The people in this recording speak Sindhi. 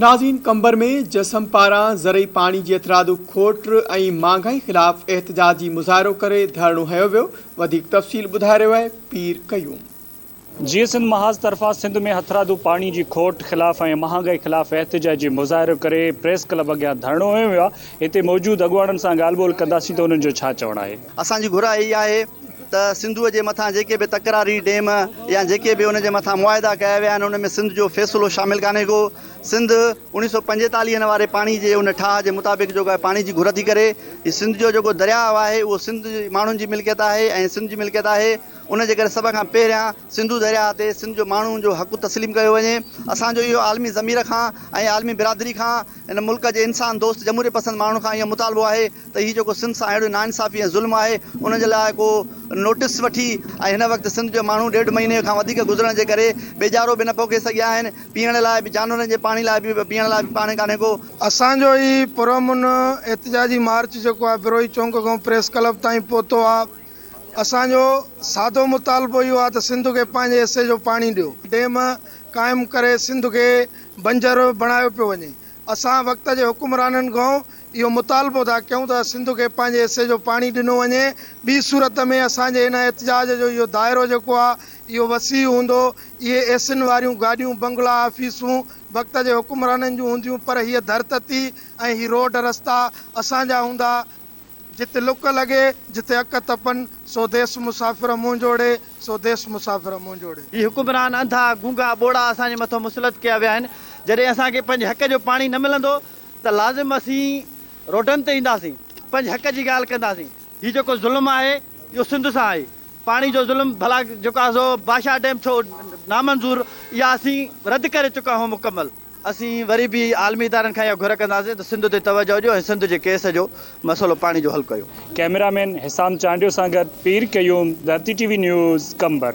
ناظرين قمبر ۾ جسم پاران زرعي پاڻي جي هٿرادو کوٽ ۽ مھانگائي خلاف احتجاجي مظاهرو ڪري ڌرڻو هنيو ويو وڌيڪ تفصيل ٻڌائي رهيو آهي پير قيوم. جيئي سنڌ محاذ طرفان سنڌ ۾ هٿرادو پاڻي جي کوٽ خلاف ۽ مهانگائي خلاف احتجاجي مظاهرو ڪري پريس ڪلب اڳيان ڌرڻو هنيو ويو آهي هتي موجود اڳواڻن سان ڳالهه ٻولهه ڪنداسين ته انهن جو ڇا چوڻ آهي. اسان جي گهر اهي آهي ته سنڌوء جي مٿان جيڪي به تڪراري ڊيم يا جيڪي به ان جي مٿان معاهدا ڪيا ويا آهن ان ۾ سنڌ جو فيصلو شامل ڪانهي ڪو. سنڌ اوڻيهه سو پنجيتاليهن واري پاڻي جي ان ٺاهه جي مطابق جيڪو آهي پاڻي جي گهر ٿي ڪري. هي سنڌ جو جيڪو درياء آهي اهو سنڌ جي ماڻهن جي ملڪيت آهي ۽ سنڌ جي ملڪيت آهي ان جي ڪري سڀ کان پهريان سنڌو درياء تي سنڌ جو ماڻهن جو حق تسليم ڪيو وڃي. اسان جو اهو عالمي ضمير کان ۽ عالمي برادري کان هن ملڪ جي انسان دوست جمهوري پسند ماڻهن کان اهو مطالبو آهي ته هي جيڪو سنڌ سان اهڙو ناانصافي ۽ ظلم آهي ان جي لاء ڪو نوٽيس وٺي ۽ هن وقت سنڌ جو ماڻهو ڏيڍ مهيني کان وڌيڪ گذرڻ جي ڪري ٻيجارو به نه پوکي سگهيا آهن پيئڻ لاء به جانورن جي پاڻي لاء به پيئڻ لاء به پاڻي ڪانهي ڪو. اسان جو هي پرامن احتجاجي مارچ جيڪو آهي بروهي چونڪ کان پريس ڪلب تائين پهتو آهي اسان جو سادو مطالبو اهو آهي ته سنڌ کي پنهنجي حصي جو پاڻي ڏيو ڊيم قائم ڪري سنڌ کي بنجر بڻايو پيو وڃي. اسان وقت جي حڪمرانن کان اهو مطالبو ٿا ڪيون ته سنڌ کي پنهنجي حصي جو پاڻي ڏنو وڃي، ٻي صورت ۾ اسان جي هن احتجاج جو اهو دائرو جيڪو آهي اهو وسيع هوندو، اهي ايسين واريون گاڏيون، بنگلا، آفيسون وقت جي حڪمرانن جون هونديون پر هيء ڌرتتي ۽ هي روڊ رستا اسان جا هوندا. جت لڪ لڳي، جتي اک تپن، سو ديس مسافر منهنجو ڙي، سو ديس مسافر منهنجو ڙي. هي حڪمران انڌا، گونگا، ٻوڙا اسان جي مٿو مسلط ڪيا ويا آهن، جڏهن اسان کي پنهنجي حق جو پاڻي نه ملندو ته لازم اسين روڊن تي اينداسين، پنهنجي حق جي ڳالهه ڪنداسين، هي جيڪو ظلم آهي اهو سنڌ سان آهي، پاڻي جو ظلم ڀلا جيڪو آهي سو بادشاهه ڊيم ڇو نامنظور اها اسين رد ڪري چڪا آهيون مڪمل. اسين وري به عالمي ادارن کان اها گهر ڪنداسين ته سنڌ تي توجهه ڏيو ۽ سنڌ جي ڪيس جو مسئلو پاڻي جو حل ڪيو. ڪئميرا مين حسام چانڊيو سان گڏ Pir Qayyum, Dharti T V news, Qambar.